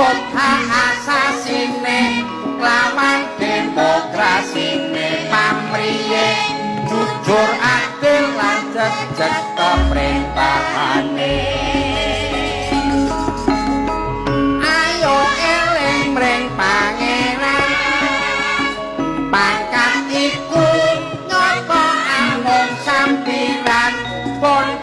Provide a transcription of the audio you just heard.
Nurut hak asasine lawan demokrasine, pamriye jujur adil lan jejeg keprintahane. Ayo eling mring Pangeran, pangkat iku nyata amung sampiran. Pun